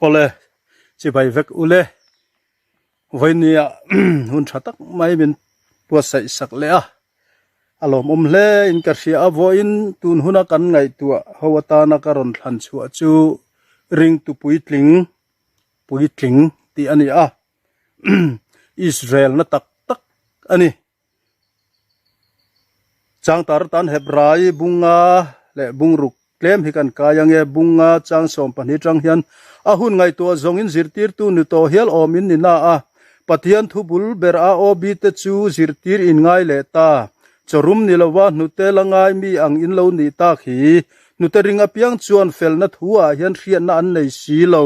Awle, chibai vek ule. Vawinia hun tha tak mai min buatsaih sak leh a, a lawmawm hle in ka hria a, vawiin tun huna kan ngaihtuah ho atana ka rawn thlan chhuah chu ringtu puitling puitling tih a ni a, Israel na tak tak a ni. Changtar tan Hebrai bunga leh bungruk tlem hi kan kai ange. Bunga chang 12 tang hian a hun ngaihtuah zawngin zirtirtu ni tawh hial awm in ni na a. Pathian thu bul ber a OB te chu zirtir in ngai leh ta. Chawrum ni lova hnute la ngai mi ang in lo nih tak hi. Hnute ring apiang chuan felna thu ah hian hriatna an nei si lo.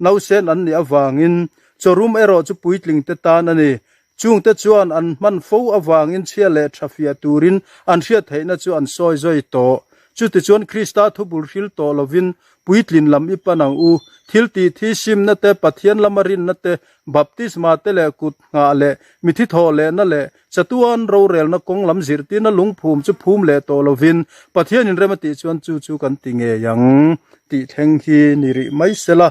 Nausen an nih avangin chawrum erawh chu puitling te tan a ni. Chungte chuan an hman fo avangin chhia leh tha fiah turin an hriat theihna chu an sawi zawi tawh. Chutichuan Krista thubul hril tawh lovin puitlin lam i pan ang u. Thil tih thi simna te, Pathian lama rinna te, baptisma te leh kut nghah leh mithi thawh lehna leh chatuan rorelna kawng lam zirtirna lungphum chu phum leh tawh lovin Pathian inrem a tih chuan chu chu kan ti ngei ang tih thleng hi ni rih mai sela.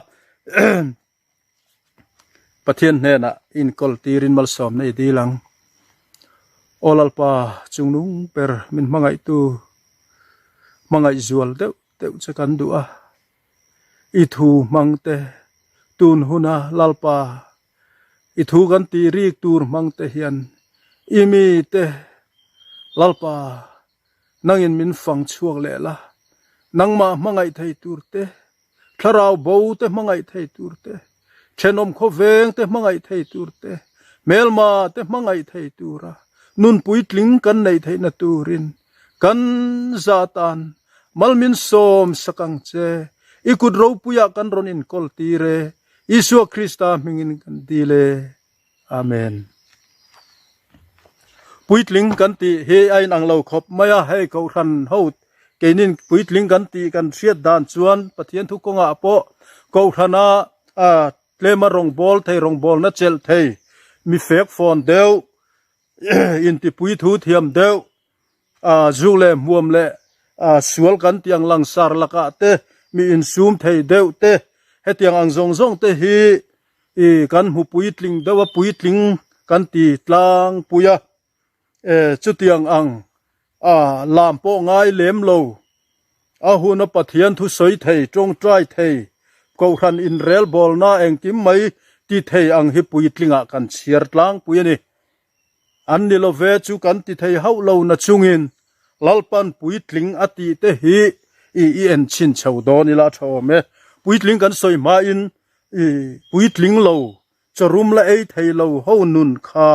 Pathian hnenah inkawl tirin malsawmna i dil ang. Aw Lalpa, chungnung ber min hmangaihtu, hmangaih zual deuh deuh che kan duh a. I thu hmang te, tun huna Lalpa, i thu kan tih rik tur hmang te hian i mite Lalpa, nangin min fang chhuak leh la, nangmah hmangaih thei tur te, Thlarau bo te hmangaih thei tur te, thenawm khawveng te hmangaih thei tur te, hmelma te hmangaih thei tura nun puitling kan neih theihna turin kan za tan malmin sawm sak ang che. I kut ropuiah kan rawn inkawl tir e, Isua Krista hmingin kan dil e. Amen. Puitling kan tih hi a inang lo khawp mai a, hei Kohhran ho keinin puitling kan tih kan hriat dan chuan Pathian thu kawngah pawh Kohhrana tlema rawngbâwl thei, rawngbâwlna chelh thei, mi fek fawn deuh, intipui thu thiam deuh, zu leh hmuam leh sual kan tih ang langsar lakah te, mi insum thei deuh te, hetiang ang zawng zawng te hi I kan hmu puitling deuh a, puitling kan ti tlangpui a, e chutiang ang a lam pawh ngai lem lo, a huna Pathian thu sawi thei, tawngtai thei, Kohhran inrelbawlna engkim mai ti thei ang hi puitlingah kan chhiar tlangpui a ni. An ni lo ve chu kan ti thei hauh lo na chungin Lalpan puitling a tih te hi i i en chhin chho dawn ila a tha awm e. Puitling kan sawi hmain i puitling lo, chawrum la ei thei lo ho nun kha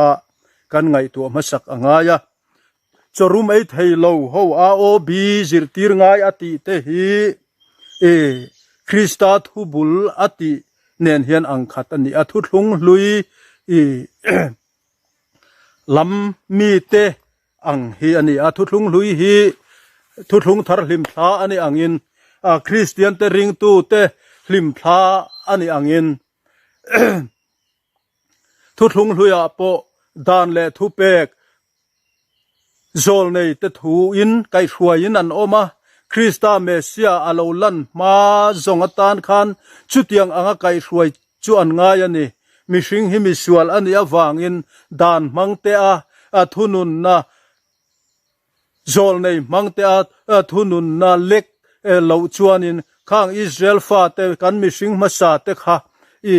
kan ngaihtuah hmasak a ngai a. Chawrum ei thei lo ho AOB zirtir ngai a tih te hi i Krista thubul a tih nen hian ang khat a ni a. Thuthlung hlui i lam mite ang hi a ni a. Thuthlung hlui hi thuthlung thar hlimthla a ni angin Kristian te ringtu te hlimthla a ni angin thuthlung hluiah pawh dan leh thupek Zawlnei te thuin kaihhruaiin an awm a, Krista Messia a lo lan hma zawng atan khan chutiang anga kaihhruai chu an ngai a ni. Mihring hi misual a nih avangin dan hmang te a thununna Zawlnei hmang te a thununna lek loh chuanin khang Israel fate kan mihring hmasa te kha i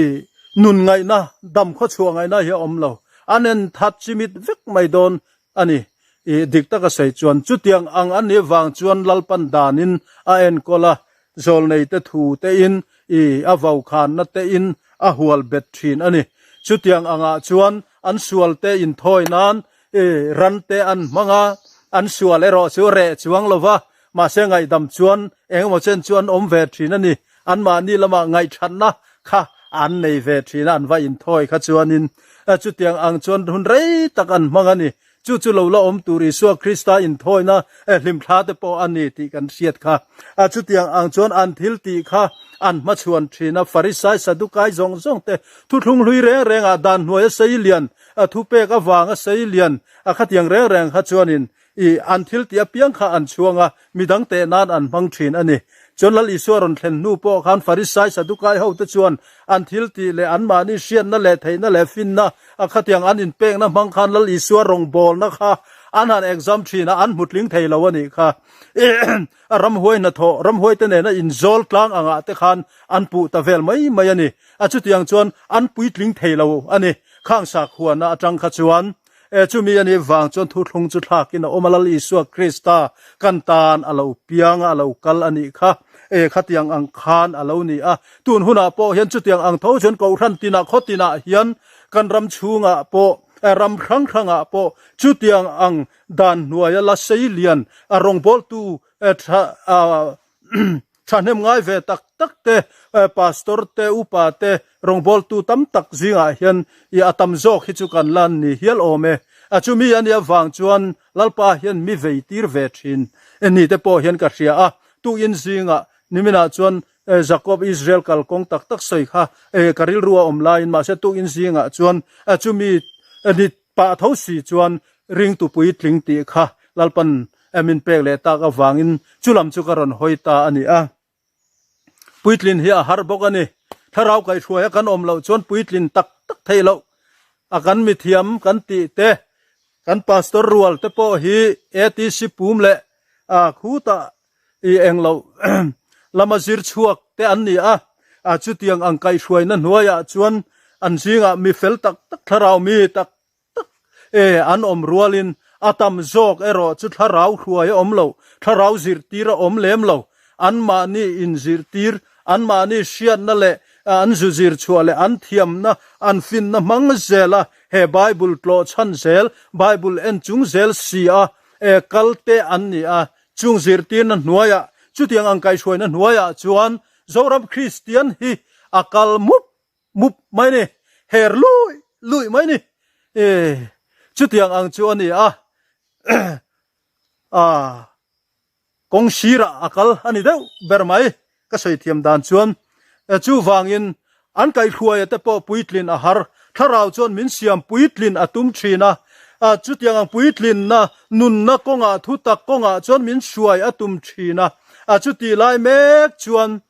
nun ngaihna, dam khawchhuah ngaihna hi a awm lo. An en that chimit vek mai dawn a ni. I dik taka sawi chuan chutiang ang a nih vang chuan Lalpan danin a enkawl a, zawlnei te thu tein i a vaukhanna tein a hual bet thin a ni. Chutiang angah chuan an sual te inthawi nan i ran te an hmang a, an sual erawh chu reh chuang lo va, mahse ngaihdam chuan engemaw chen chu an awm ve thin a ni. Anmahni lamah ngaihthatna kha an nei ve thin a, an va inthawi kha chuanin chutiang ang chuan hun rei tak an hmang a ni. Chu chu lo la awm tur Isua Krista inthawina hlimthla te pawh a ni tih kan hriat kha. Chutiang ang chuan an thil tih kha an hmachhuan thin a, Farisai, Sadukai zawng zawng te thuthlung hlui reng rengah dan hnuaia sei lian, thupek avanga sei lian khatiang reng reng kha chuanin I an thil tih apiang kha an chhuang a, midang teh nan an hmang thin a ni. Chuan Lal Isua rawn thlen hnu pawh khan Farisai Sadukai hote chuan an thil tih leh anmahni hriatna leh theihna leh finna a khatiang an inpekna hmang khan Lal Isua rawngbawlna kha an han exam thin a, an hmu tling thei lo a nih kha. A ramhuai hnathawh, ramhuaite nena inzawl tlang angah te khan an puh ta vel mai mai a ni. A chutiang chuan an puitling thei lo a ni. Khang sakhuana atang kha chuan e chumi a nih vang chuan thuthlung chu thlakin a awm a, Lal Isua Krista kan tan a lo piang a, a lo kal a nih kha. E khatiang ang khan a lo ni a. Tun hunah pawh hian chutiang ang tho chuan Kohhran tinah khaw tinah hian kan ram chhungah pawh, ram hrang hrangah pawh chutiang ang Dan hnuaia la sei lian a rawngbawltu thahnem ngai ve tak tak te, pastor te, upa te, rawngbawltu tam tak zingah hian i a tam zawk hi chu kan la ni hial awm e. A chumi a nih avang chuan Lalpa hian mi vei tir ve thin ni te pawh hian ka hria a. Tukin zingah niminah chuan Jakob Israel kalkawng tak tak sawi kha ka rilru a awm laiin mahse tukin zingah chuan chumi ni Pah tho si chuan ringtu puitling tih kha Lalpan min pek leh tak avangin chu lam chu ka rawn hawi ta a ni a. Puitlin hi a har bawk a ni. Thlarau kaihhruaia kan awm loh chuan puitlin tak tak theih loh a kan mithiam kan tih te, kan pastor rual te pawh hi ATC pum leh a khutah i englo lama zir chhuak te an ni a, a chutiang ang kaihhruaina hnuaiah chuan an zingah mi fel tak tak thlarau mi tak tak e an awm rualin a tam zawk erawh chu thlarau hruai a awm lo, thlarau zirtir a awm lem lo, anmahni inzirtir, anmahni hriatna leh an zu zir chhuah leh an thiamna, an finna hmang zela he Bible tlawh chhan zel, Bible en chung zel si a e kal te an ni a, Chung zirtirna hnuaiah, chutiang ang kaihhruaina hnuaiah chuan Zoram Kristian hi a kal mup mup mai ni, her luih luih mai ni. Chutiang ang chu a ni a, kawng sirah a kal a ni deuh ber mai, ka sawi thiam dan chuan. Chuvangin An kaihhruaia te pawh puitlin a har. Thlarau chuan min siam puitlin a tum thin a. Chutiang ang puitlinna, nunna kawngah, thutak kawngah chuan min hruai a tum thin a. Chutih lai mek chuan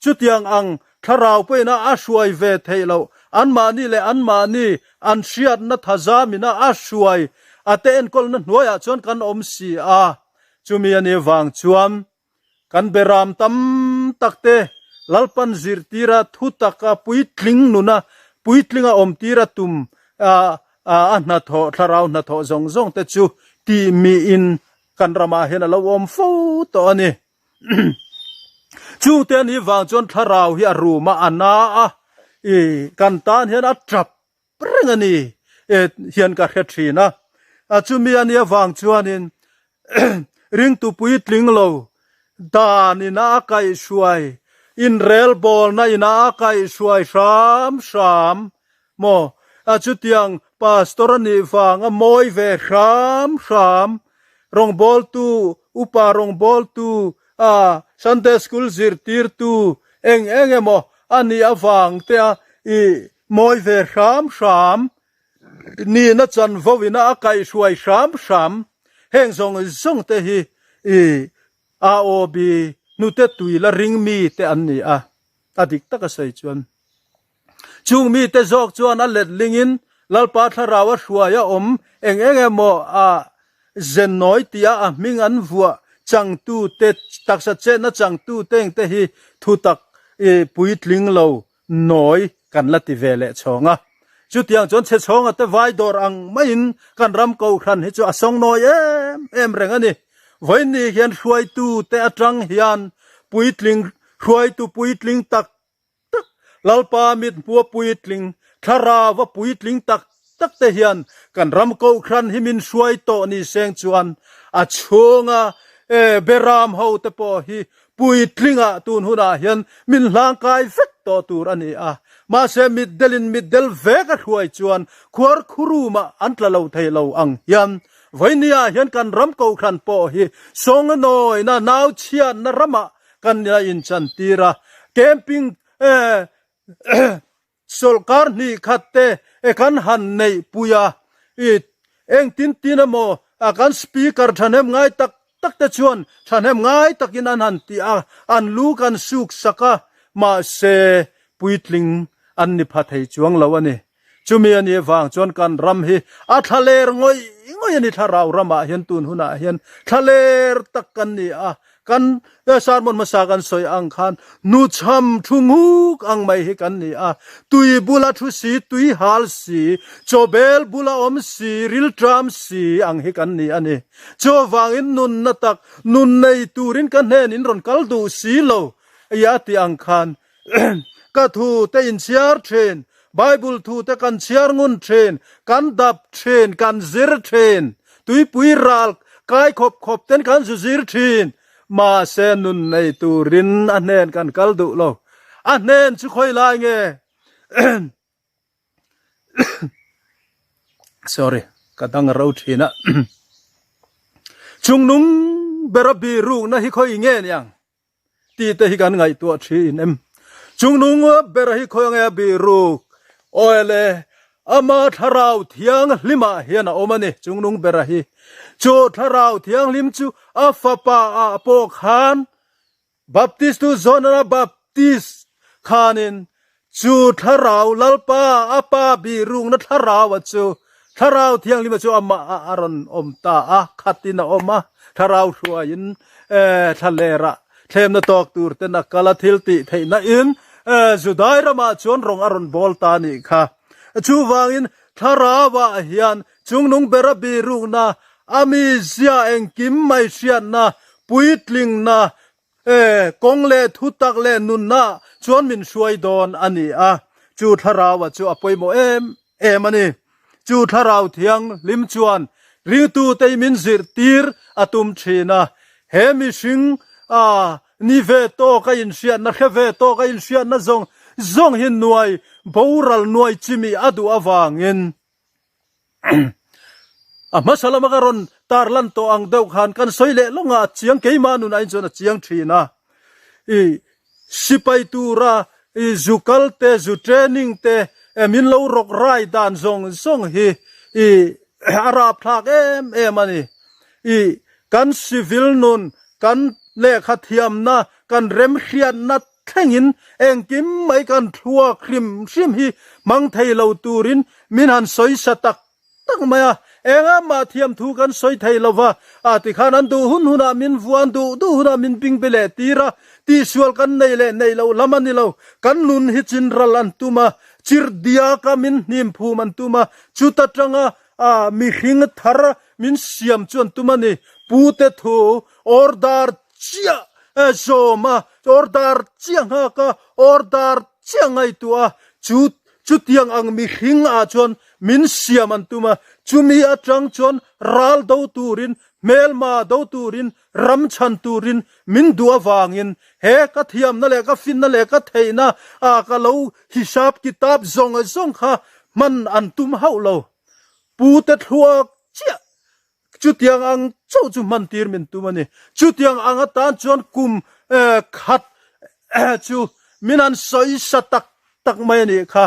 chutiang ang thlarau pawhin a a hruai ve theih loh. Anmahni leh anmahni an hriatna thazamin a a hruai a te enkawlna hnuaiah chuan kan awm si a. Chumi a nih vang chuan Kan beram tam tak te Lalpan zirtira thutaka puitling nuna puitlinga awmtira tum a a hnathawh thlarau hnathawh zawng zawng te chu tih miin kan ramah hian a lo awm fo tawh a ni. Chungte a nih vang chuan thlarau hi a rum a, a na a, i kan tan hian a tap reng a ni e hian ka hre thin a. A chumi a nih avang chuanin ringtu puitling lo dan ina a kaihhruai, inrelbawlna ina a kaihhruai hram hram maw? A chutiang pastor a nih vang a mawi ve hram hram, rawngbawltu, upa rawngbawltu, a Sunday school zirtirtu eng eng emaw a nih avang te a i Mawi ve hram hram, nihna chanvo ina a kaihhruai hram hram, heng zawng zawng te hi i AOB hnute tui la ring mi te an ni a, a dik taka sawi chuan. Chung mi te zawk chuan a letling in Lalpa thlarau a hruai a awm eng eng emaw a zennawi tia a hming an vuah changtu te taksa chetna changtu te eng te hi thutak i puitling lo Nawi kan la ti ve leh chhawng a. Chutiang chuan chhe chhawnga te vai dawr ang maiin kan ram kohhran hi chu a sawng nawi em em reng a ni. Vawiinni hian hruaitu te atang hian puitling hruaitu puitling tak tak, Lalpa mithmua puitling, thlarauva puitling tak tak te hian kan ram kohhran hi min hruai tawh ni seng chuan a chhunga beram ho te pawh hi puitlingah tun hunah hian min hlangkai vek tawh tur a ni a. Mahse mitdelin mitdel vek a hruai chuan khuar khurumah an tla lo thei lo ang hian vawinia hian kan ram kohhran pawh hi sawngnawina nauchhiatna ramah kan la inchantir a. Camping Sawrkar hnih khat te kan han neih pui a, i engtin tin emaw kan speaker thahnem ngai tak tak te chuan thahnem ngai takin an han ti a, an lu kan suk sak a, mahse puitling an ni pha thei chuang lo a ni. Chumi a nih vang chuan kan ram hi a thlaler ngawih ngawih a ni, thlarau ramah hian tun hunah hian thlaler tak kan ni a, kan sermon hmasa kan sawi ang khan hnuchham thu nguk ang mai hi kan ni a, tui bula thu si, tui hal si, chawbel bula awm si, rilṭam si ang hi kan ni a ni. Chuvangin nunna tak, nun nei turin ka hnen in rawn kal duh si lo, ia tih ang khan Ka thu te in chhiar thin, Bible thu te kan chhiar ngun thin, kan dap thin, kan zir thin, tuipui ral kai khawp khawp ten kan zu zir thin, mahse nun nei turin a hnen kan kal duh lo. A hnen chu khawi lai nge? Sorry, ka dang ro thin a. Chungnung bera birukna hi khawi nge niang? Tih te hi kan ngaihtuah thin em? Chungnung ber hi khawi ange a biruk awle ama thlarau thianghlimah hian a awm a ni chungnung bera hi. Chu thlarau thianghlim chu a fapa ah pawh khan Baptist tu zawn a Baptist khanin Chu thlarau Lalpa a pa bihrukna thlarau a chu Thlarau Thianghlima chu amah ah a rawn awm ta a, khatin a awm a, thlarau hruaiin thlalerah thlemna tawk tur ten a kal a, thil tih theihna in Judai ramah chuan rawng a rawn bawl ta a nih kha. Chuvangin thlarau ah hian chungnung bera bihrukna, a mizia engkim mai hriatna, puitlingna, E, kawng leh thu tak leh nunna chuan min hruai dawn a ni a, chu thlarau a chu a pawimawh em em a ni. Chu thlarau thianghlim chuan ringtute hi min zirtir a tum thin a, he mihring a ni ve tawk a inhriatna, hre ve tawk a inhriatna zawng zawng hi nuai boral nuai chimi a duh avangin, A hmasa lama ka rawn tar lan tawh ang deuh khan kan sawi leh lawng a, a chiang keimah nun aiin chuan a chiang thin a. I sipai tura i zu kal te, zu training te, min lo rawk rai dan zawng zawng hi i a rapthlak em em a ni. I kan civil nun, kan lehkha thiamna, kan remhriatna thlengin engkim mai kan thluak hrim hrim hi hmang thei lo turin min han sawi sa tak tak mai a, engah mah thiam thu kan sawi thei lo va, a tikhan an duh hun hunah min vuan duh duh hunah min bing be leh tir a, tihsual kan nei leh nei loh lam a ni lo, kan nun hi chinral an tum a, chirhdiaka min hnim phum an tum a, chuta tanga mihring thar min siam chu an tum a ni, pute thu order chiah zawm a, order chiah nghak a, order chiah ngaihtuah a, chu chutiang ang mihring ah chuan min siam an tum a, chumi atang chuan ral do turin, hmelma do turin, ram chhan turin min duh avangin he ka thiamna leh ka finna leh ka theihna ah ka lo hisap kitab zawng zawng kha hman an tum hauh lo. Pute thluak chiah Chutiang ang chauh chu hman tir min tum a ni. Chutiang ang atan chuan kum khat chu min han sawi sa tak tak mai a nih kha.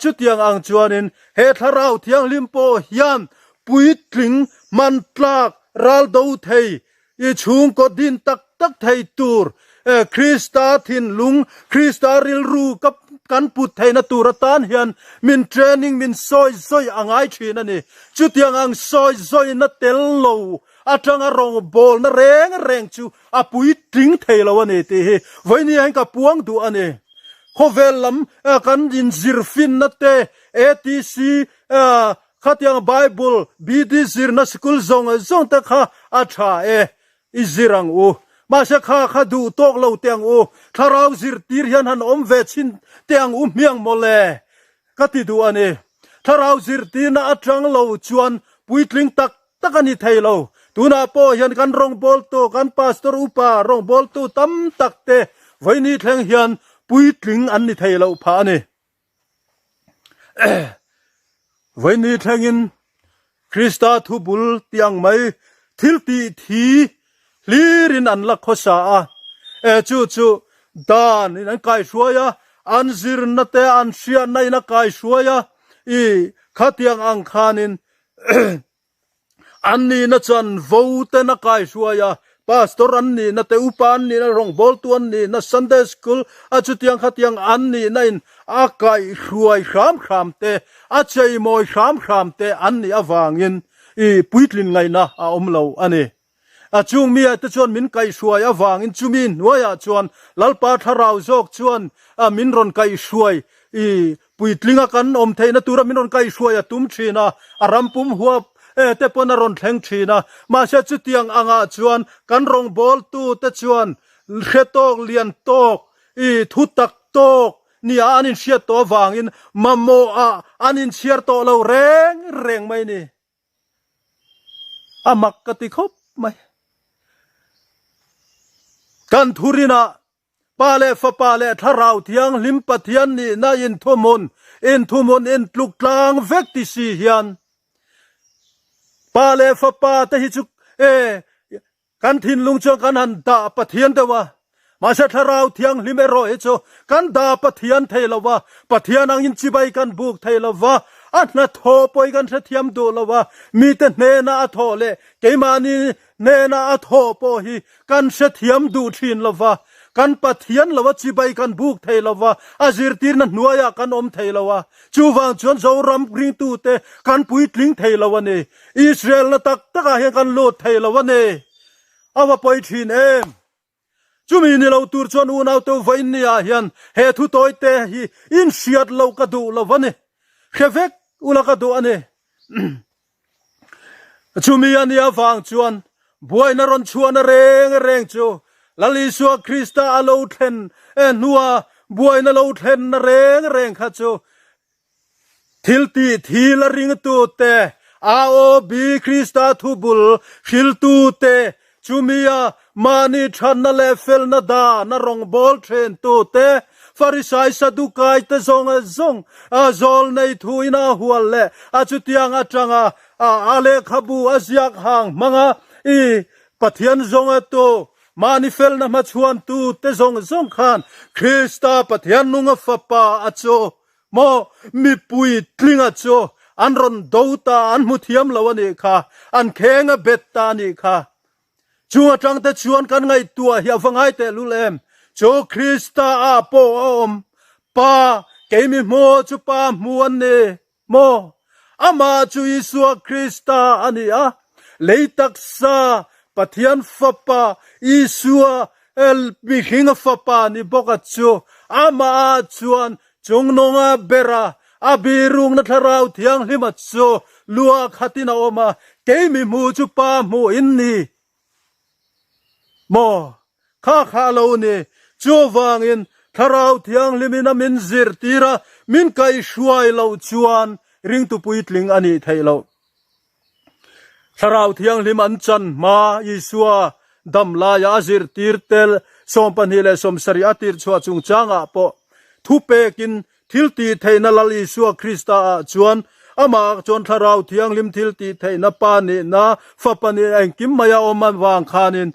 Chutiang ang chuanin he Thlarau Thianghlim pawh hian puitling hman tlak ral do thei I chhungkaw din tak tak thei tur Krista thinlung, Krista rilru ka kan put theihna tur atan hian min training min sawi zawi a ngai thin a ni. Chutiang ang sawi zawina tel lo atanga rawngbawlna reng reng chu a puitling thei lo a ni tih hi vawiin hian ka puang duh a ni. Khawvel lam kan inzir finna te, ATC, Khatiang Bible BD zirna sikul zawng zawng te kha a tha e, i zir ang u. Mahse kha kha duh tawk lo teh ang u, thlarau zirtir hian han awm ve chhin teh ang u hmiang mawle ka ti duh a ni. Thlarau zirtirna atang lo chuan puitling tak tak a ni thei lo. Tunah pawh hian kan rawngbawltu, kan pastor upa rawngbawltu tam tak te vawiini thleng hian puitling an ni thei loh phah a ni. Vawiini thlengin Krista thu bul tih ang mai thil tih thi hlirin an la khawsa a, e chu chu dan in an kaihruai a, an zirna te an hriatna in a kaihruai a, i khatiang ang khanin. An nihna chuan vo ten a kaihruai a, Pastor an nihna te, Upa an nihna, rawngbawltu an nihna, Sunday School a chutiang khatiang an nihna in a kaihruai hram hram te, a cheimawi hram hram te an nih avangin i puitlin ngaihna a awm lo a ni. A chung mi ah te chuan min kaihruai avangin chumi hnuaiah chuan Lalpa Thlarau zawk chuan min rawn kaihruai i Puitlinga kan awm theihna tura min rawn kaihruai a tum thin a, a ram pum huap e te pawn a rawn thleng thin a. Mahse chutiang angah chuan kan rawngbawltute chuan hre tawk lian tawk i thu tak tawk nia an inhriat tawh avangin mamawhah an inchhiar tawh lo reng reng mai ni. A mak ka ti khawp mai. Kan thurinah Pa leh Fapa leh Thlarau Thianghlim Pathian nihna inthuhmun, inthuhmun intluk tlang vek ti si hian Pa leh Fapa te hi chu e kan thinlung chuan kan han dah Pathian deuh a, mahse Thlarau Thianghlim erawh hi chu kan dah Pathian thei lo va, Pathian angin chibai kan buk thei lo va, a hnathawh pawh hi kan hrethiam duh lo va, mite hnena a thawh leh keimahni Hnena a thawh pawh hi kan hrethiam duh thin lo va, kan Pathian lo a chibai kan buk thei lo va, a zirtirna hnuaiah kan awm thei lo a. Chuvang chuan Zoram ringtute kan puitling thei lo a ni. Israelna tak takah hian kan lut thei lo a ni. A va pawi thin em! Chumi ni lo tur chuan unau teu vawiin ah hian he thu tawi te hi in hriat loh ka duh lo a ni. Hre vek ula ka duh a ni. Chumi a nih avang chuan buaina rawn chhuahna reng reng chu Lal Isua Krista a lo thlen hnua buaina lo thlenna reng reng kha chu Thil tih thil a ringtute, AOB Krista thubul hriltute, chumia mahni thatna leh felna dan a rawngbâwl thentute, Farisai Sadukaite zawng zawng a zawl nei thuin a hual leh a chutiang atanga a lehkhabu a ziak hang hmanga i Pathian zawnga tu mahni felna hmachhuantute zawng zawng khan Krista Pathian nunga Fapa a chu Maw mipui tlinga chu an rawn do ta, an hmu thiam lo a nih kha, an kheng a bet ta a nih kha. Chung atang te chuan kan ngaihtuah hi a va ngai teh lul em? Chu Krista ah pawh a awm, Pa, kei mi hmu chu Pa hmu an ni maw? Amah chu Isua Krista a ni a, lei taksa Pathian Fapa Isua mihring Fapa ni bawk a chu, amah ah chuan Chungnunga bera a birukna Thlarau Thianghlima chu lua khatin a awm a, kei mi hmu chu Pa hmuh in ni maw? Kha kha a lo ni. Chuvangin Thlarau Thianghlimin a min zirtir a, min kaihhruai loh chuan ringtu puitling a nih theih loh. Thlarau Thianghlim an chan hma Isua dam laia a zirtir tel 27 a tirhchhuah chungchangah pawh thupekin thil tih theihna Lal Isua Krista ah chuan amah chuan Thlarau Thianghlim thil tih theihna Pa nihna Fapa nihna engkim mai a awm avang khanin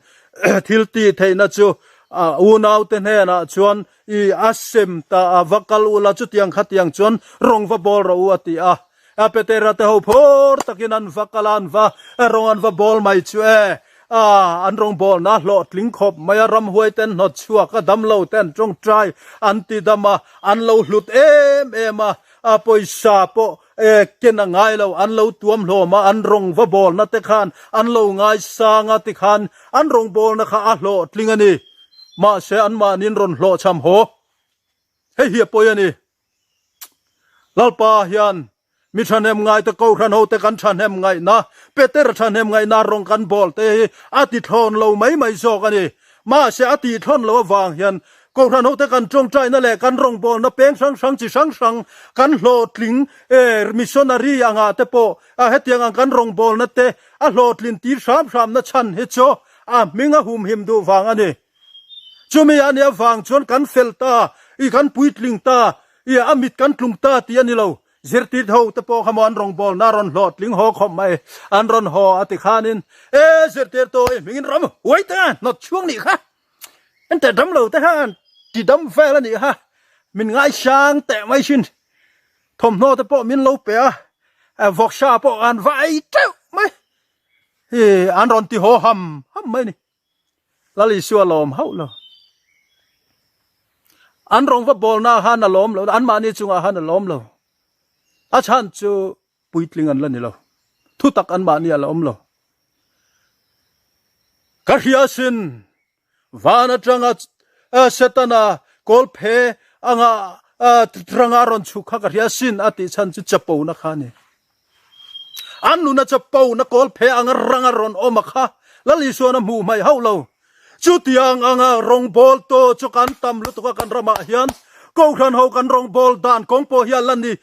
thil tih theihna chu unaute hnenah chuan i a sem ta a, va kal ula chutiang khatiang chuan rawng va bawl rawh u a ti a. A Petera te ho phur takin an va kal a, an va rawng an va bawl mai chu e. A, an rawng bawlna a hlawhtling khawp mai a, ramhuai te an hnawt chhuak a, damlo te an tawngtai an ti dam a, an lo hlut em em a, a pawisa pawh e ken a ngai lo, an lo tuam hlawm a, an rawng va bawlna te khan an lo ngaisang a tikhan an rawng bawlna kha a hlawhtling a ni. Mahse anmahniin rawn hlawhchham haw. Hei hi a pawi a ni. Lalpa hian mi thahnem ngaite Kohhran hote kan thahnem ngaihna, Petera thahnem ngaihna rawng kan bawl te hi a ti thlawn lo mai mai zawk a ni. Mahse a tih thlawn lo avang hian Kohhran hote kan tawngtaina leh kan rawngbawlna peng hrang hrang chi hrang hrang kan hlawhtling e missionary angah te pawh hetiang ang kan rawngbawlna te a hlawhtlin tir hram hramna chhan hi chu a hming a humhim duh vang a ni. Chumi a nih avang chuan kan fel ta, i kan puitling ta, i a mit kan tlung ta tih a ni lo. Zirtir ho te pawh kha maw an rawngbawlna a rawn hlawhtling haw khawp mai, an rawn haw a ti khanin, E zirtirtu i hmingin ram huai te hnawt chhuang nih kha, ente dam lo te khan ti dam vel a nih kha, min ngaisang teh mai thin, thawmhnaw te pawh min lo pe a, vawksa pawh an va ei teuh mai. Hi an rawn ti haw ham ham mai ni. Lal Isua lawm hauh lo. An rawng va bawlna khan a lawm lo, anmahni chungah khan a lawm lo. A chhan chu puitling an la ni lo. Thutak anmahni a la awm lo. Ka hria sin van atanga Setana kawl phe anga ranga rawn chhuk kha ka hria sin a tih chhan chu chapona kha a ni. An nuna chapo na kawl phe anga ranga rawn awm a kha Lal Isuan a hmuh hmaih hauh lo. Chutiang anga rawngbâwl to chu kan tam lutuk a kan ramah hian Kohhran ho kan rawngbâwl dan kawng pawh hi a la ni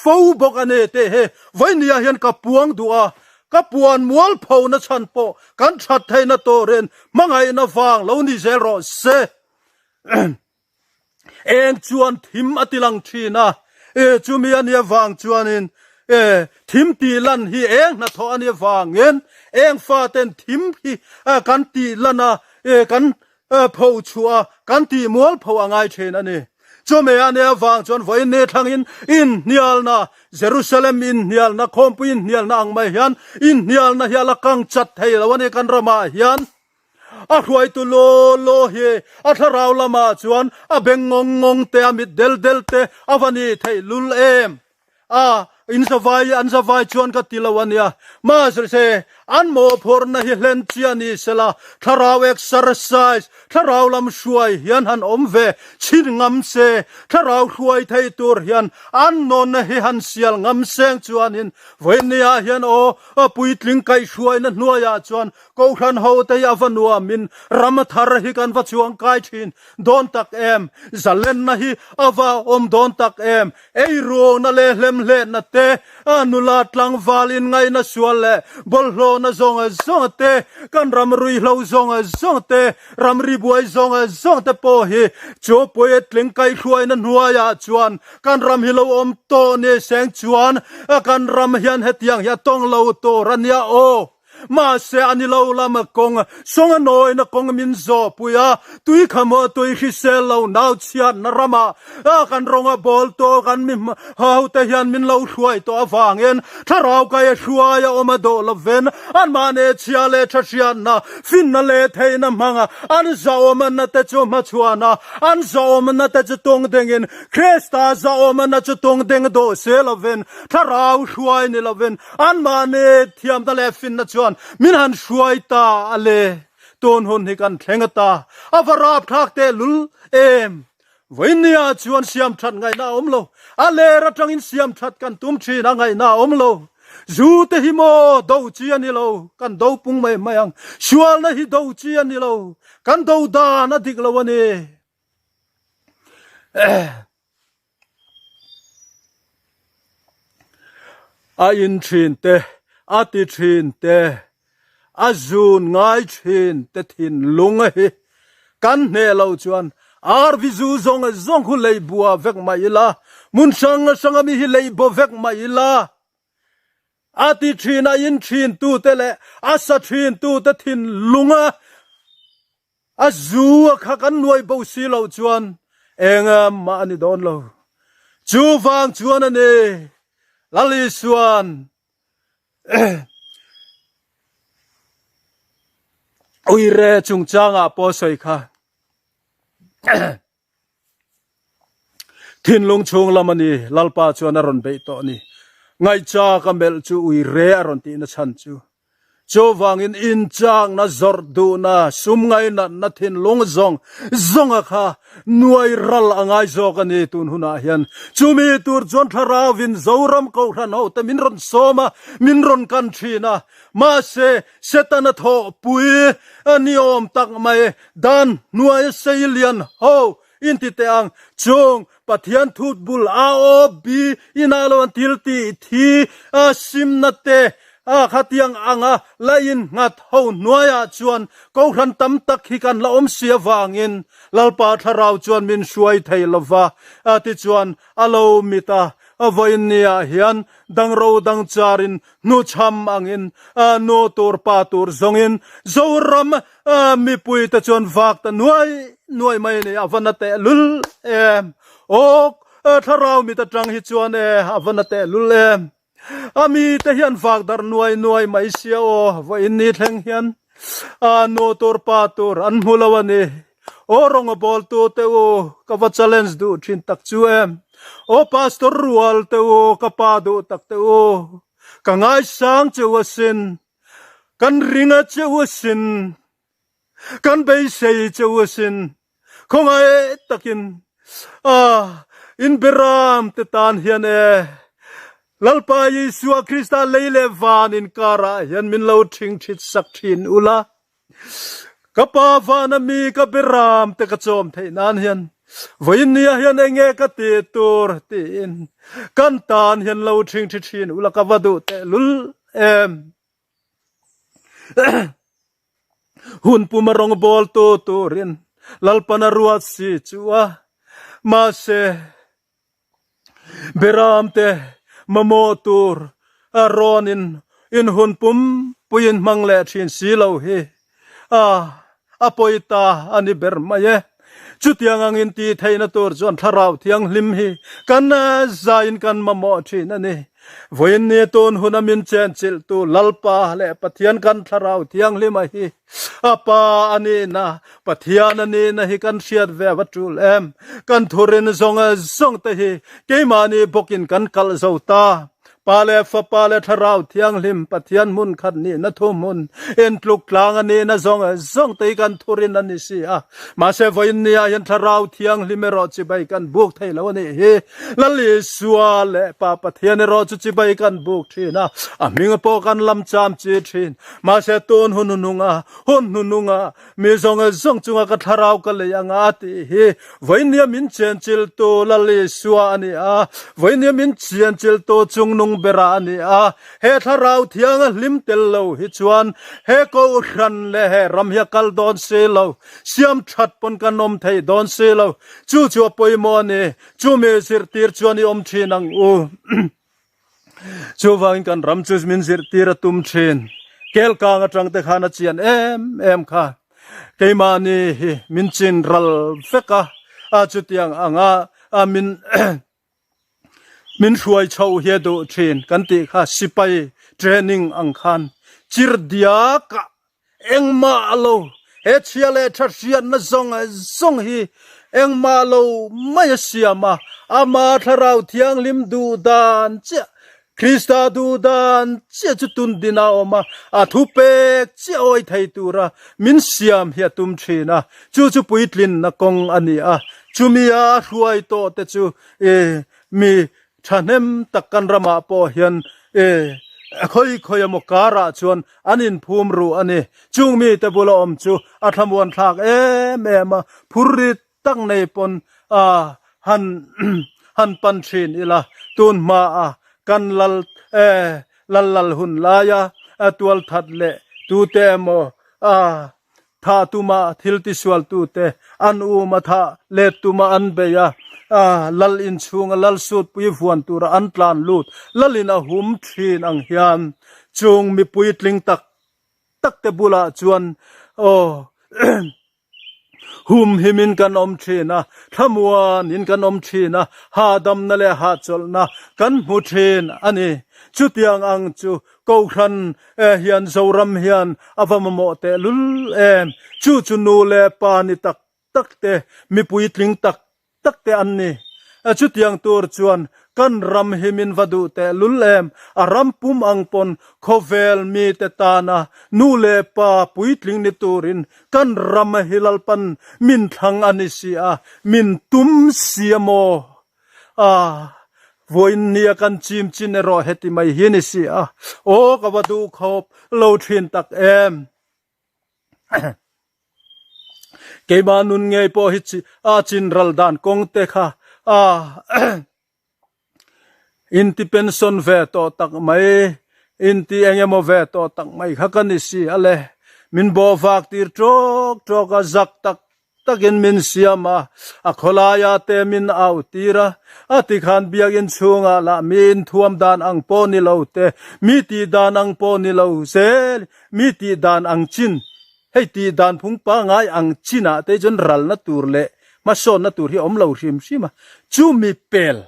fo bawk a ni tih hi vawinia hian ka puang duh a, ka puan mual pho na chhan pawh kan that theihna turin hmangaihna vang lo ni zel rawh se. Eng chuan thim a ti lang thin a, e chumi a nia vang chuanin e thim tih lan hi eng hnathawh a nia vangin eng faten thim hi kan tih lan a, e kan pho chhuah a, kan tih mual pho a ngai thin a ni. Chumi a nia vang chuan vawiin ni thlangin inhnialna, Jerusalem inhnialna, khawmpui inhnialna ang mai hian inhnialna hi a la kang chat thei lo a ni kan ramah hian. A hruaitu law law hi a thlarau lamah chuan a beng ngawng ngawng te, a mit del del te a va ni theih lul em? A, in zavai, an zavai chuan ka ti lo a nia. Mahse, an mawhphurhna hi hlen chiah ni sela, thlarau exercise, thlarau lam hruai hian han awm ve chhin ngam se, thlarau hruai thei tur hian an nawnna hi han sial ngam seng chuanin vawinia hian aw, puitling kaihhruaina hnuaiah chuan Kohhran ho te hi a va nuamin ram thar hi kan va chuang kai thin dawn tak em? Zalenna hi a va awm dawn tak em? Eiruona leh hlemhletna te, nula tlangval inngaihna sual leh bawlhhlawhna zawng zawng te, kan ram ruihhlo zawng zawng te, ram ri buai zawng zawng te pawh hi chu puitling kaihhruaina hnuaiah chuan kan ram hi lo awm tawh ni seng chuan kan ram hian hetiang hi a tawng lo tur a nia aw. Mahse a ni lo lam kawng sawng a nawina kawng min zawh pui a, tui kha maw tui hrisel lo nau chhiatna ramah kan rawng a bawl tawh kan mi ho te hian min lo hruai tawh avangin thlarau kai a hruai a awm a dawh lovin anmahni chhia leh tha hriatna finna leh theihna hmanga an zahawmna te chu hmachhuana an zahawmna te chu tung dingin Krista zahawmna chu tung ding dawh se lovin thlarau hruai ni lovin Anmahni thiamna leh finna chuan min han hruai ta a le. Tun hun hi kan thleng a ta. A va rapthlak teh lul em. Vawinia chuan siam that ngaihna a awm lo. A ler atangin siam that kan tum thin a ngaihna a awm lo. Zu te hi maw do chi a ni lo, kan do pung mai mai ang. Sualna hi do chi a ni lo, kan do dan a dik lo a ni. A in thin te, a ti thin te, a zun ngai thin te thinlung a hi kan hneh loh chuan RV zu zawng zawng khu lei bua vek mai ila, hmun hrang hrang ami hi lei baw vek mai ila. A ti thin a in thin tu te leh a sa thin tu te thinlung a A zu a kha kan nuai bo si loh chuan eng mah a ni dawn lo. Chuvang chuan a ni, Lal Isua'n uire chungchangah pawh sawi kha. Thinlung chhung lam a ni, Lalpa chuan a rawn beih tawh a ni. Ngaihchak a melh chu uire a rawn tihna chhan chu. Chuvangin inchakna, zawrh duhna, sum ngainatna thinlung zawng zawnga kha nuai ral a ngai zawk a ni tun hunah hian. Chumi tur chuan Thlarauvin Zoram Kohhran hote min rawn sawm a, min rawn kan thin a. Mahse, Setana thawhpui a ni awm tak mai, dan hnuaia sei lian ho inti teh ang chung Pathian thut bul a aw bi inah lo an thil tih thi a simna te a khatiang anga la innghat ho hnuaiah chuan Kohhran tam tak hi kan la awm si avangin Lalpa Thlarau chuan min hruai thei lova a tichuan a lo mit a vawiin niah hian dangro dangcharin hnuchham angin nu tur pa tur zawngin Zoram mipui te chuan vak ta nuai nuai mai a ni a va na teh lul em aw Thlarau mit atang hi chuan e a va na teh lul em. A mite hian vak darh nuai nuai mai sia aw, vawiin ni thleng hian a nu tur pa tur an hmu lo a ni. Aw rawnga bawl tu te u, ka va challenge duh thin tak chu em. Aw pastor rual te u, ka pa duh tak te u, ka ngaisang che u asin, kan ring a che u asin, kan beisei che u asin, khawngaih takin a in beram te tan hian e Lalpa Isua Krista lei leh van inkarah hian min lo ṭhingṭhit sak ṭhin ula. Ka pa vana mi ka beram te ka chawm theih nan hian vawiin nia hian enge ka ti tur tiin kan tan hian lo ṭhing ṭhi ṭhin ula ka va duh teh lul em. Hun puma rawng bawl tu turin Lalpana ruat si chu a, mahse Beram te mamawh tur a rawn in in hun pum pui in hmang leh thin si lo hi a a pawi ta a ni ber mai e. Chutiang ang in tih theihna tur chuan thlarau thianghlim hi kan zaiin kan mamawh thin a ni. Vawiin ni tun hun a min chenchilh tu Lalpa leh Pathian kan thlarau thianghlima hi A pa a nihna, Pathian a nihna hi kan hriat ve va tul em? Kan thurin zawng zawng te hi keimahni bawkin kan kalh zo ta. Pa leh Fapa leh Thlarau Thianghlim Pathian hmun khat nihna thu hmun intluk tlang a nihna zawng zawng te hi kan thurin a ni si a. Mahse vawiin nia hian Thlarau Thianghlim erawh chibai kan buk thei lo a nih hi. Lal Isua leh Pa Pathian erawh chu chibai kan buk thin a, a hming pawh kan lam cham chi thin. Mahse tun hun hnununga, hun hnununga, mi zawng zawng chunga ka thlarau ka lei anga a tih hi vawinia min chenchiltu Lal Isua a ni a, vawinia min chenchiltu chungnung bera a ni a. He thlarau thiang a hlim tel lo hi chuan he kohhran leh he ram hi a kal dawn si lo, siam that pawn kan awm thei dawn si lo. Chu chu a pawimawh a ni. Chumi zirtir chuan i awm thin ang u. Chuvangin kan ram chu min zirtir a tum thin. Kelkang atang te khan a chian em em kha. Keimahni hi min chin ral vek a, a chutiang anga a min min hruai chho hi a duh thin kan tih kha sipai training ang khan chirdiak ah Engmah lo, he chhia leh tha hriatna zawng zawng hi engmah lo mai a siam a, ama Thlarau Thianghlim duh dan chiah, Krista duh dan chiah chu tun din a awm a, a thupek chiah awi thei tura min siam hi a tum thin a, chu chu puitlinna kawng a ni a, chumi a hruai tawh te chu mi Thahnem tak kan ramah pawh hian e khawi khawi emaw karah chuan an inphum ruh a ni. Chung mite bula awm chu a thlamuan thlak em em a, phur rit tak nei pawn a han han pan thin ila. Tun hmaa kan lal e lal lal hun laia tualthat leh tute emaw a Thah tuma thil tisualtute an um a, thah let tuma an bei a, lal inchhunga lal sutpui vuan tura an tlan lut lalin a hum thin ang hian chung mipui tling tak tak te bulah chuan aw hum himin kan awm thin a, thlamuanin kan awm thin a, hahdamna leh hahchawlhna kan hmu thin a ni. Chutiang ang chu Kohhran hian Zoram hian a va mamawh teh lul em? Chu chu nu leh pa ni tak tak te, mi puitling tak tak te an ni. Chutiang tur chuan kan ram hi min va duh teh lul em? A ram pum ang pawn khawvel mite tana nu leh pa puitling ni turin kan ram hi Lalpan min thlang a ni si a, min tum si a maw? A, vawiin nia kan chim chin erawh heti mai hi ni si a, aw ka va duh khawp lo thin tak em. Keimah nun ngei pawh hi chi a chin ral dan kawng te kha a inti pension ve tawh tak mai, inti eng emaw ve tawh tak mai kha ka ni si a le. Min bawh vak tir tawk tawk a, zak tak takin min siam a, a khawlaia te min au tir a, a ti khan biakinn chhungah lah mi inthuam dan ang pawh ni lo te, mi tih dan ang pawh ni lo zel, mi tih dan ang chin, hei tih dan phung pangai ang chinah te chuan ralna tur leh hmasawnna tur hi a awm lo hrim hrim a, chumi pel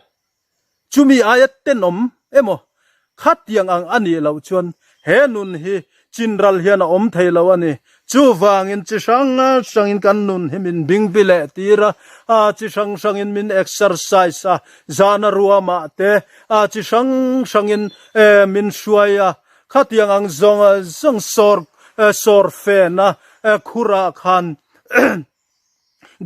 Chumi aia tenawm emaw? Khatiang ang a nih loh chuan he nun hi chinral hian a awm thei lo a ni. Chuvangin chi hrang hrangin kan nun hi min bingbi leh tir a, a chi hrang hrangin min exercise a, zana ruamah te a chi hrang hrangin min hruai a. Khatiang ang zawng zawng sawr sawr fena khurah khan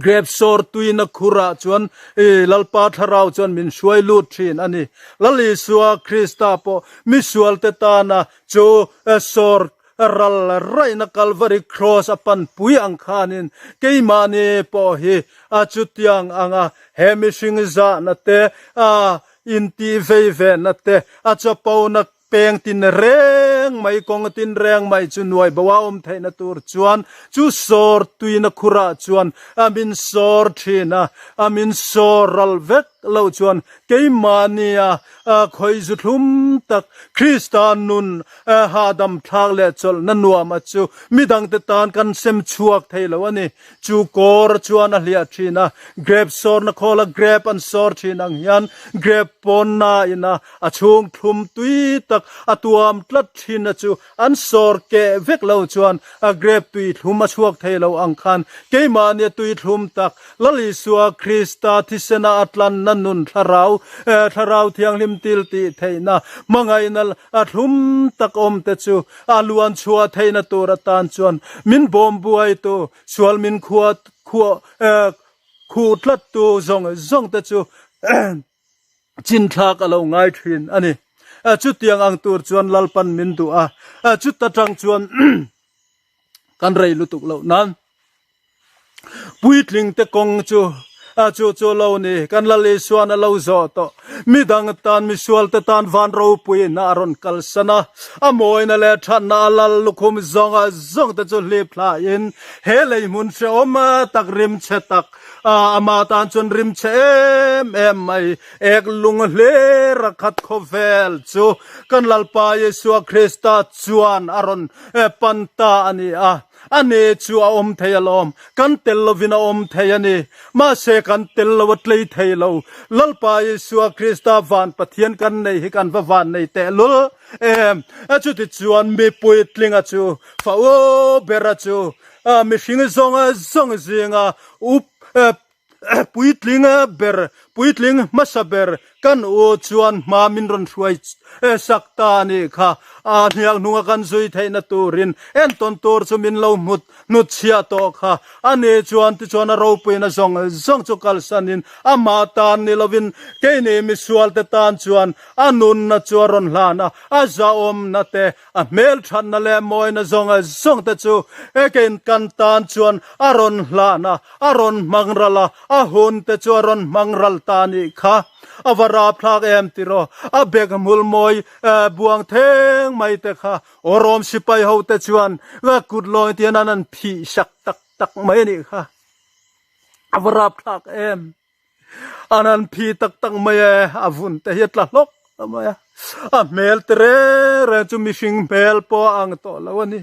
Grape sawr tuina khurah chuan i Lalpa Thlarau chuan min hruai lut thin a ni. Lal Isua Krista pawh misualte tana chu sawr ral raihna Kalvari Cross a panpui ang khanin keimahni pawh hi a chutiang anga he mihring zahna te, a intihvei vehna te, a chapona Peng tin reng mai, kawng tin reng mai chu nuai bo a awm theihna tur chuan chu sawr tuina khurah chuan a min sawr thin a, a min sawr ral vek lo chuan keimahnia khawi zu thlum tak Krista nun hahdam thlak leh chawlhna nuam a chu midangte tan kan sem chhuak thei lo a ni. Chu kawr chuan a hliah thin a, grape sawrna khawla grape an sawr thin ang hian grape pawnna ina a chhung thlum tui tak a tuam tlat thin a chu an sawr keh vek lo chuan a grape tui thlum a chhuak thei lo ang khan keimahnia tui thlum tak Lal Isua Krista thisena a tlanna nun thlarau thlarau thianghlim til tih theihna hmangaihna a thlum tak awm te chu A luan chhuah theihna tur atan chuan min bawm buaitu, sual min khua khua khuh tlattu zawng zawng te chu chinthlak a lo ngai thin a ni. Chutiang ang tur chuan Lalpan min duh a, chuta tang chuan kan rei lutuk loh nan. Puitling te kawng chu a chu chu lo ni, kan Lal Isuan a lo zawh tawh. Midang tan, misual te tan van ropuiin a rawn kalsan a, a mawina leh thatna a lal lukhum zawng a zawng te chu hlip thlain he lei hmun hrehawm tak rim chhe tak ama tan chuan rim chhe em em mai ek lung hlir a khat khawvel chu kan Lalpa Isua Krista chuan a rawn pan ta a ni a. A ne chu a awm thei alawm, kan tel lovin a awm thei a ni. Mahse kan tel lo a tlei thei lo. Lalpa Isua Krista van Pathian kan nei hi kan va van nei tehlul em. Chuti chuan mipui tlinga chu, fa u bera chu, mihring zawng zawng zinga up Puitling ber, puitling hmasa ber kan u chuan hma min rawn hruai sak ta a nih kha. A hniak hnunga kan zui theihna turin entawn tur chu min lo hmut hnut chhiah tawh kha. A ni chuan tichuan a ropuina zawng zawng chu kalsanin amah tan ni lovin keini misualte tan chuan a nunna chu a rawn hlan a, a zahawmna te A hmelthatna leh mawina zawng zawng te chu ekein kan tan chuan a rawn hlan a, a rawn hmang ral a, a hun te chu a rawn hmang ral ta a nih kha. A va rapthlak em tiraw? A bek hmul mawi buang theng mai te kha Rawm sipai ho te chuan kut lawng tian an an phih sak tak tak mai a nih kha. A va rapthlak em? An han phi tak tak mai e, a vun te hi a tla hlawk mai a, a hmel te reng reng chu mihring hmel pawh a ang tawh lo a ni.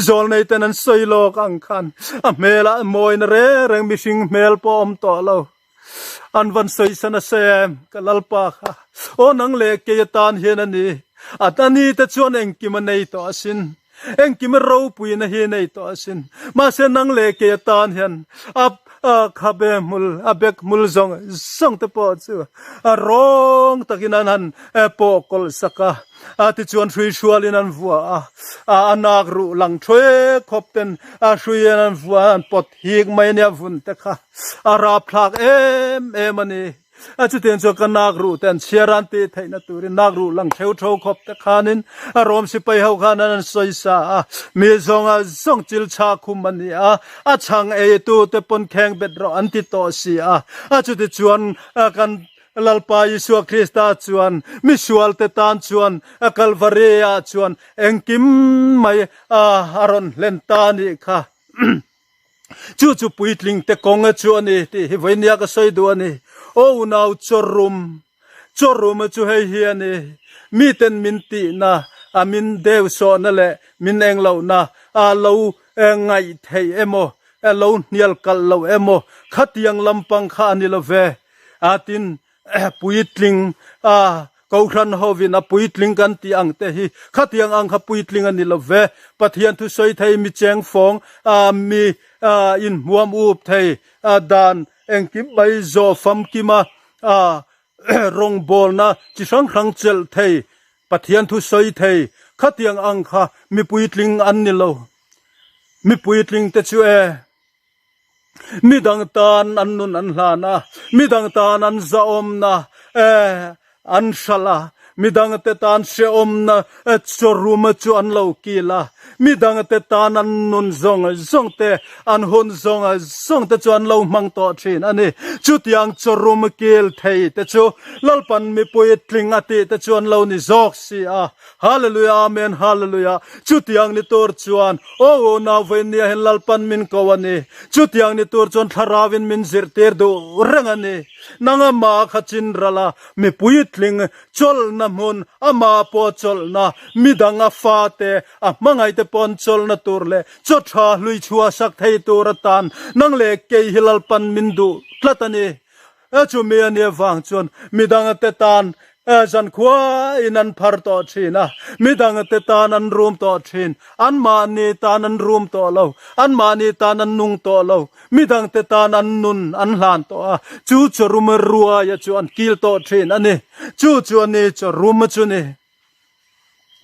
Zawlnei ten an sawi lawk ang khan a hmelah mawina reng reng mihring hmel pawh a awm tawh lo. An van sawi san a sawi em ka lalpa kha, aw nang leh kei atan hian a ni, a ni te chuan engkim a nei tawh asin. Engkim ropuina hi nei tawh asin. Mahse nang leh kei atan hian a khabe hmul, a bek hmul zawng zawng te pawh chu a rawng takin an han pawh kawlh sak a. A tichuan hrui hrualin an vuah a, a nak ruh lang thue khawp ten a hruiin an vuah a, an pawt hik mai ania vun te kha a rapthlak em em a ni. A chutiang chuan ka nak ruh te an chhiar a, an tih theihna turin nak ruh lang theu tho khawp te khanin a rawm sipai ho khan an an sawi sa a, mi zawnga zawng chil chhah khum a ni a, a chhang eitu te pawn kheng bet rawh an ti tawh si a, a chuti chuan kan Lalpa Isua Krista chuan misual te tan chuan a Kalvari ah chuan engkim mai a rawn hlen ta a nih kha. Chu chu puitling te kawng chu a ni tih hi vawinia ka sawi duh a ni. Aw unau chawrrum, chawrrum chu hei hi a ni, miten min tihna, a min deusawhna leh min englohna a lo ngaih theih emaw, lo hnial kalh lo emaw, khatiang lampang kha a ni lo ve. A tin, puitling a. Kohhran hovin a puitling kan tih ang te hi khatiang ang kha puitling a ni lo ve. Pathian thu sawi thei mi cheng fawng mi inhmuam up thei dan engkim mai zawh famkima rawngbawlna chi hrang hrang chelh thei Pathian thu sawi thei khatiang ang kha mi puitling an ni lo. Mi puitling te chu e. Midang tan an nun an hlan a, midang tan an zahawmna an hralh a, midangte tan hrehawmna chawrum chu an lo kil a, midangte tan an nun zawng zawng te, an hun zawng zawng te chu an lo hmang tawh thin a ni. Chutiang chawrum kil thei te chu Lalpan mipui tling a tih te chu an lo ni zawk si a. Hallelujah Amen Hallelujah Chutiang ni tur chuan aw u nau vawiin nia hian Lalpan min ko a ni. Chutiang ni tur chuan thlarauin min zirtir duh reng a ni. Nang ama kha chin ral a, mipui tling chawlhna hmun, ama pawh chawlhna, midang a fate, a hmangaihte pawn chawlhna tur leh chaw tha hlui chhuahsak thei tur atan nang leh kei hi Lalpan min duh tlat a ni. Chumi a nih avang chuan midangte tan zankhuain an phar tawh thin a, midangte tan an rum tawh thin. Anmahni tan an rum tawh lo, anmahni tan an nung tawh lo, midangte tan an nun an hlan tawh a, chu chawrum ruaia chu an kil tawh thin a ni. Chu chu a ni chawrum chu ni.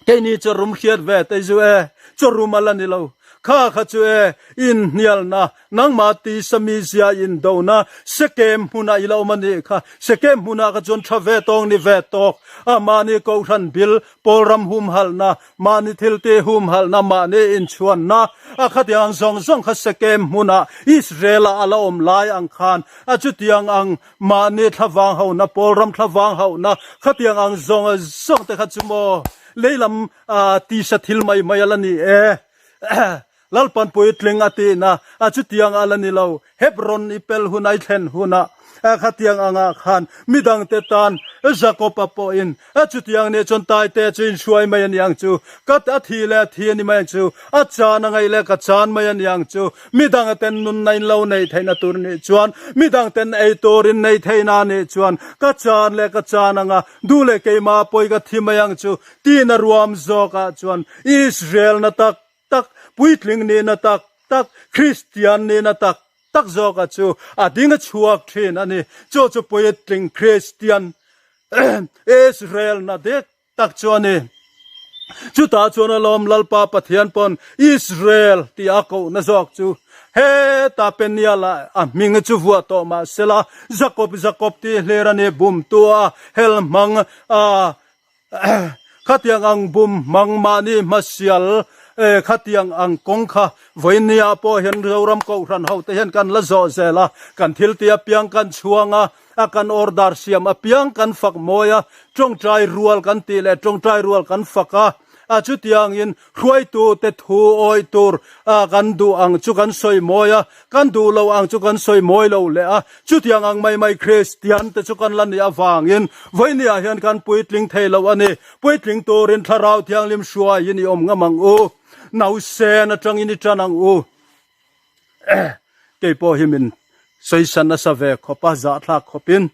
Keini chawrum hriat ve te chu e, chawrum a la ni lo. Kha kha chu e, inhnialna, nangmah tisa mizia indona, Sekem hmunah i la awm a nih kha. Sekem hmunah kha chuan tha ve tawng ni ve tawk. A mahni kohhran bil, pawlram humhalhna, mahni thilte humhalhna, mahni inchhuanna, a khatiang zawng zawng kha Sekem hmunah Israel-a a la awm lai ang khan a chutiang ang Mahni thlavang hauhna, Pawlram thlavang hauhna, khatiang ang zawng zawng te kha chu maw leilam tisa thil mai mai a la ni e. Lalpan puitling a tihna a chutiang a la ni lo. Hebron i pel hun a i thlen hunah khatiang angah khan midangte tan Jakob-a pawhin chutiang nih chuan Taite chu inhruai mai a ni ang chu, ka a thi leh a thi a ni mai ang chu, a chan a ngaih leh ka chan mai a ni ang chu. Midang ten nunna in lo neih theihna tur nih chuan, midang ten ei tur in neih theihna nih chuan, ka chan leh ka chan anga, duh leh keimah pawi ka thi mai ang chu, tiin a ruam zawkah chuan Israel na tak tak, puitling nihna tak tak, Kristian nihna tak tak zawka chu a ding a chhuak thin a ni. Chu chu puitling Kristian Israel na dik tak chu a ni. Chutah chuan alawm Lalpa Pathian pawn Israel tih a kohna zawk chu heta Peniel ah a hming chu vuah tawh mah sela Jakob Jakob tih hlir a ni bumtu a hel hmang a khatiang ang bum hmang mahni hmasial khatiang ang kawng kha vawinia pawh hian Zoram Kohhran ho te hian kan la zawh zel a kan thil tih apiang kan chhuang a A kan order siam apiang kan fak mawi a, tawngtai rual kan tih leh tawngtai rual kan fak a, a chutiangin hruaitute thu awih tur a kan duh ang chu kan sawi mawi a, kan duh lo ang chu kan sawi mawi lo leh a, chutiang ang mai mai Kristian te chu kan la nih avangin vawinia hian kan puitling thei lo a ni. Puitling turin Thlarau Thianghlim hruaiin i awm ngam ang u. Nausen atangin i tan ang u. Kei pawh hi min sawisan nasa ve khawp a, zahthlak khawpin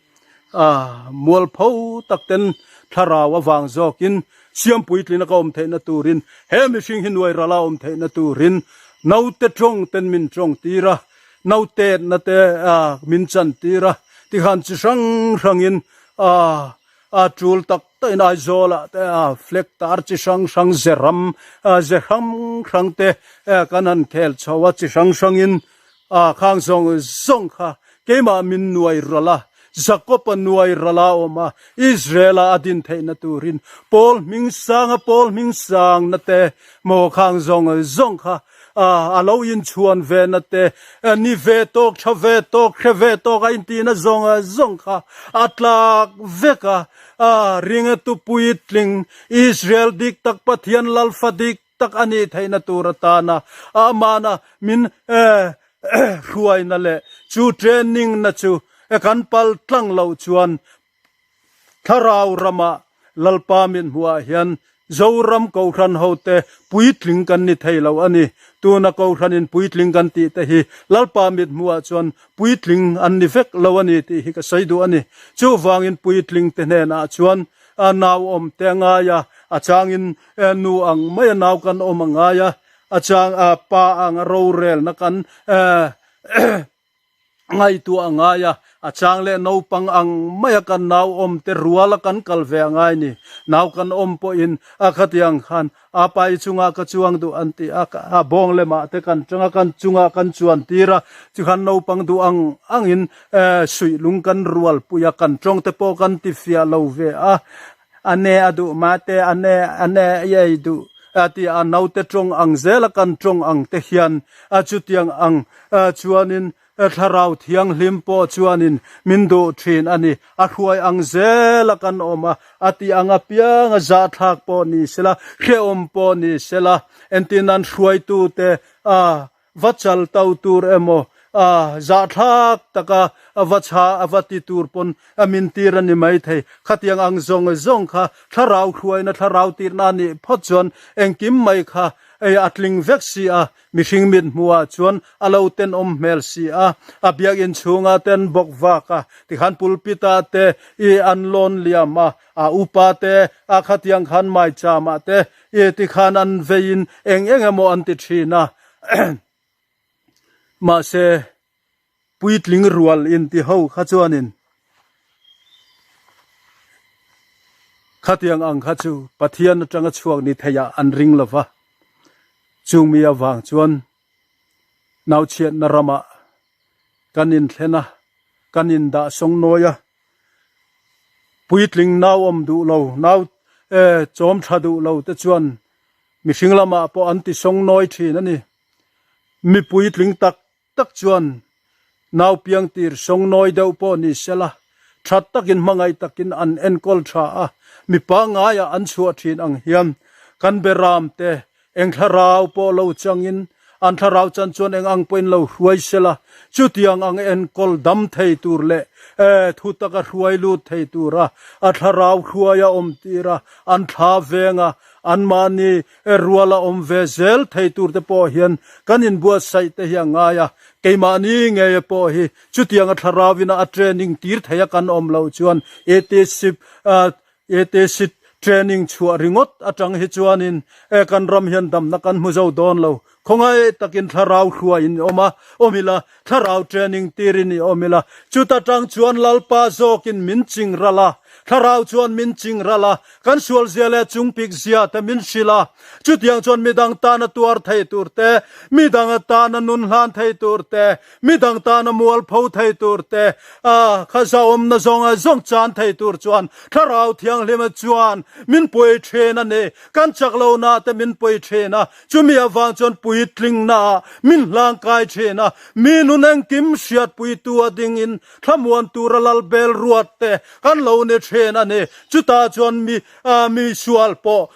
mualpho tak ten thlarau avang zawkin siam puitlin a ka awm theihna turin he mihring hi nuai rala awm theihna turin naute tawng ten min tawng tir a, naute na te min chan tir a, tikhan chi hrang hrangin A tul tak takin Aizawlah te a flag tar chi hrang hrang ze ram ze hrang hrang te kan han khel chho a chi hrang hrangin a khang zawng zawng kha keimah min nuai ral a Jakob-a nuai ral a awm a Israel-a a din theihna turin Paul hming sanga Paul hming sangna te maw khang zawng zawng kha a lo inchhuan ve na te, ni ve tawk, tha ve tawk, hre ve tawk a intihna zawng zawng kha a tlak vek a, a ring tupuitling Israel dik tak Pathian Lalfa dik tak a nih theihna tur atana amahna min hruaina leh chu training na chu kan pal tlang loh chuan Thlarau rama Lalpa min hmuhah hian Zoram Kohhran hote puitling kan ni thei lo a ni. Tuna Kohhranin puitling kan tih te hi Lalpa mit hmuhah chuan puitling an ni vek lo a ni tih hi ka sawi duh a ni. Chuvangin puitling te hnenah chuan. nau awm te a ngai a, a changin nu ang mai a nau kan awm a ngai a, a chang pa ang a rorelna kan ngaihtuah a ngai a, a chang leh naupang ang mai a kan nau awm te rual a kan kal ve a ngai ni. Nau kan awm pawhin a khatiang khan a pa i chungah ka chuang duh an ti a, a bawng lemah te kan tang a, kan chungah kan chuan tir a, chukhan naupang duh ang angin suih lung kan rual pui a, kan tawng te pawh kan ti fiah lo ve a, a ne a duh mate a ne a ne i ei duh a ti a, naute tawng ang zel a kan tawng ang te hian a chutiang ang chuanin Thlarau Thianghlim pawh chuanin min duh thin a ni. A hruai ang zel a kan awm a, a tih ang apiang a zahthlak pawh ni sela, hrehawm pawh ni sela, entirnan hruaitute a va chal to tur emaw, a zahthlak taka va chha a va ti tur pawn a min tir a ni maithei. Khatiang ang zawng zawng kha Thlarau hruaina, Thlarau tirhna a nih phawt chuan engkim mai kha a tling vek si a, Mihring mit hmuhah chuan a lo tenawm hmel si a, a biakinn chhungah te an bawk vak a, tikhan pulpit ah te i an lawn liam a, a upa te a khatiang khan maicham ah te i tikhan an veiin eng eng emaw an ti thin a. Mahse, puitling rual inti ho kha chuanin khatiang ang kha chu Pathian atanga chhuak ni theiah an ring lo va, chung mi avang chuan nauchhiatna ramah kan inthlen a, kan indah sawng nawi a, puitling nau awm duh lo, nau chawm tha duh lo te chuan mihring lamah pawh an ti sawng nawi thin a ni. Mi puitling tak tak chuan nau piang tir sawngnawi deuh pawh ni sela, tha takin hmangaih takin an enkawl tha a, mi pangaiah an chhuah thin ang hian kan beram te eng thlarau pawh lo changin an thlarau chan chuan eng ang pawhin lo hruai sela, chutiang ang enkawl dam thei tur leh thu taka hruai lut thei tura a thlarau hruai a awm tir a, an thla veng a, anmahni Rual a awm ve zel thei tur te pawh hian kan inbuatsaih te hi a ngai a, keimahni ngei pawh hi chutiang a thlarauin a training tir thei a kan awm loh chuan etc etc training chhuah ringawt atang hi chuanin kan ram hian damna kan hmu zo dawn lo. Khawngaih takin thlarau hruaiin i awm a, awm ila, thlarau training tirin i awm ila, chuta tang chuan Lalpa zawkin min ching ral a, thlarau chuan min ching ral a, kan sual zia leh chungpik zia te min hrilh a, chutiang chuan midang tana tuar thei tur te, midang atana nun hlan thei tur te, midang tana mualpho thei tur te, a kha zahawmna zawnga zawng chan thei tur chuan thlarau thianghlima chuan min pui thin a ni, kan chak lohna te min pui thin a. Chumi avang chuan puitlingna ah min hlangkai thin a, mi nun engkim hriatpuitu a dingin thlamuan tura lal bel ruat te kan lo ni thin a ni. Chutah chuan mi mi sual pawh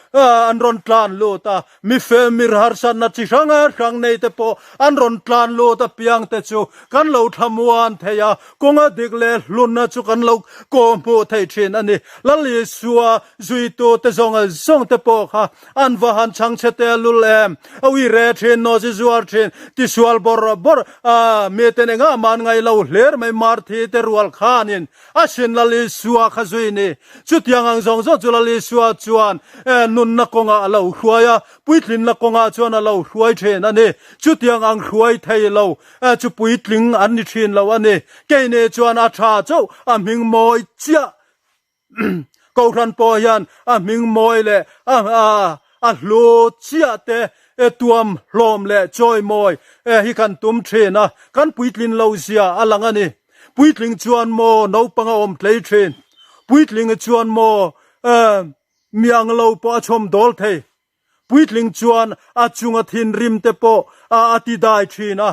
an rawn tlan lut a, mi fel mi harsatna chi hrang hrang nei te pawh an rawn tlan lut apiang te chu kan lo thlamuan thei a, kawnga dik leh hlunna chu kan lo kawhhmuh thei thin a ni. Lal Isua zuitu te zawng zawng te pawh kha An va han chhang chhe te lul em? A ui re thin, nawzi zuar thin, tisual bawrh bawrh a, miten engah mah an ngaih lo hler mai Marthi te rual khanin a sin Lal Isua kha zui ni. Chutiang ang zawng zawng chu Lal Isua chuan nunna kawngah a lo hruai a, puitlinna kawngah chuan a lo hruai thin a ni. Chutiang ang hruai thei lo chu puitling an ni thin lo a ni. Keini chuan a tha chauh a hming mawi chiah Kohhran pawh hian a hming mawi leh a hlu chiah te tuam hlawm leh chawi mawi hi kan tum thin a, kan puitlin lo zia a lang a ni. Puitling chuan maw naupang a awm tlei thin, puitling chuan maw mi ang lo pawh a chhawm dawl thei, puitling chuan a chunga thinrim te pawh a ti dai thin a,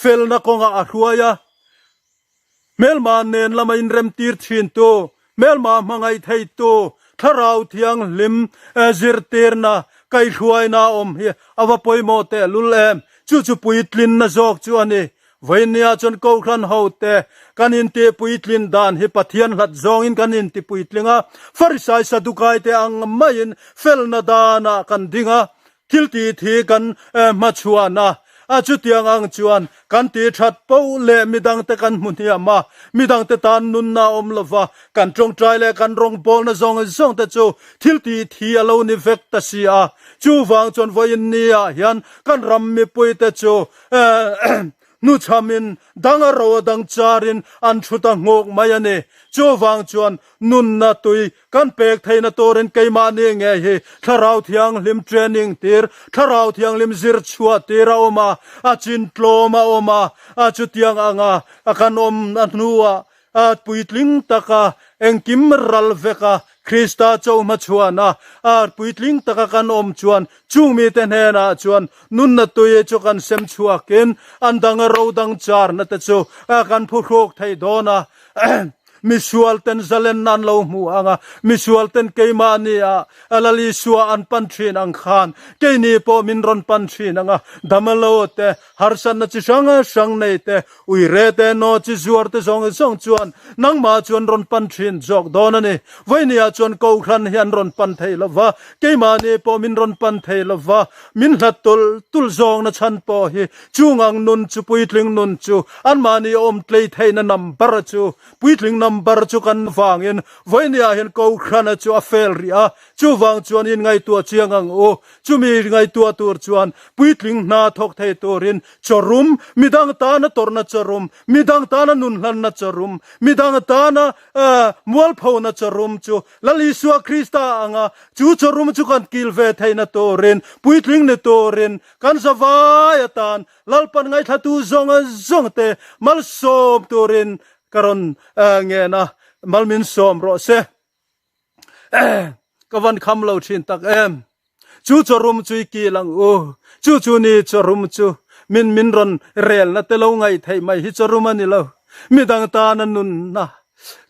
Felna kawngah a hruai a, hmelma nen lama inremtir thintu, hmelma hmangaih theitu, Thlarau Thianghlim zirtirna, kaihhruaina awm hi a va pawimawh tehlul em? Chu chu puitlinna zawk chu a ni. Vawinia chuan Kohhran hote kan inti puitlin dan hi Pathian hlat zawngin kan inti puitling a, Farisai Sadukaite ang maiin felna danah kan ding a, Thil tih thi kan hmachhuahna. A chutiang ang chuan kan ti that poh leh midangte kan hmu hniam a, midangte tan nunna a awm lova, kan tawngtai leh kan rawngbawlna zawng zawngte chu thil tih thi a lo ni vek ta si a. Chuvang chuan vawiin niah hian kan ram mipuite chu hnuchhamin dang a ro a dang charin an thu ta nghawk mai a ni. Chuvang chuan nunna tui Kan pek theihna turin keimahni nge hi Thlarau Thianghlim training tir, Thlarau Thianghlim zir chhuah tir a awm a, a chin tlawm a awm a, a chutiang anga a kan awm a hnuah a puitling taka engkim ral veka Krista cho hmachhuana a puitling taka kan awm chuan chung mite hnenah chuan nunna tui chu kan sem chhuakin an dang a ro dang charna te chu kan phuhruk thei dawn a. Misual ten zalenna an lo hmu ang a, misual ten keimahni ah Lal Isua an pan thin ang khan keini pawh min rawn pan thin ang a, damalo te, harsatna chi hrang hrang nei te, uire te, naw chi zuar te zawng zawng chuan nangmah chuan rawn pan thin zawk dawn a ni. Vawinia chuan Kohhran hi an rawn pan thei lo va, keimahni pawh min rawn pan thei lo va, min hlat tulh tulh zawngna chhan pawh hi Chung ang nun chu puitling nun chu anmahni awm tlei theihna number chu puitling number chu kan vangin vawinia hian Kohhrana chu a fail rih a, chuvang chuan in ngaihtuah chiang ang u. Chumi ngaihtuah tur chuan puitling hna thawk thei turin chawrum, midang tana tawrhna chawrum, midang tana nun hlanna chawrum, midang tana mualphona chawrum chu Lal Isua Krista anga chu chawrum chu kan kil ve theihna turin puitling ni turin Kan zavai atan Lalpan ngaithlatu zawng zawng te malsawm turin ka rawn ngen a, mal min sawm rawh se. Ka van kham lo thin tak em. Chu chawrum chu i kil ang u. Chu chu ni chawrum chu min min rawn relna te lo ngaih theih mai hi chawrum a ni lo. Midang tana nunna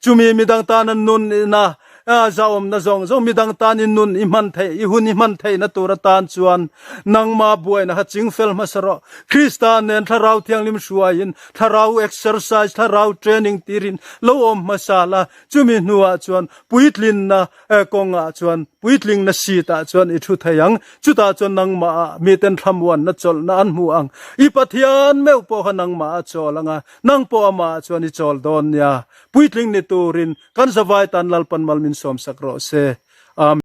Chumi midang tana nun ina zahawmna zawng zawng midang tan i nun i hman theih, i hun i hman theihna tur atan chuan nangma buaina kha chingfel hmasa rawh. Krista nen Thlarau Thianghlim hruaiin Thlarau exercise, Thlarau training tirin lo awm hmasa la, chumi hnuah chuan puitlinna kawngah chuan puitlingna seat ah chuan i thu thei ang. Chutah chuan nangmah miten thlamuanna chawlhna an hmu ang. I Pathian meuh pawh kha nangmah a chawl ang a, Nang pawh amah chuan i chawl dawn nia. Puitling ni turin kan zavai tan Lalpan mal min sawmsak rawh se. Amen.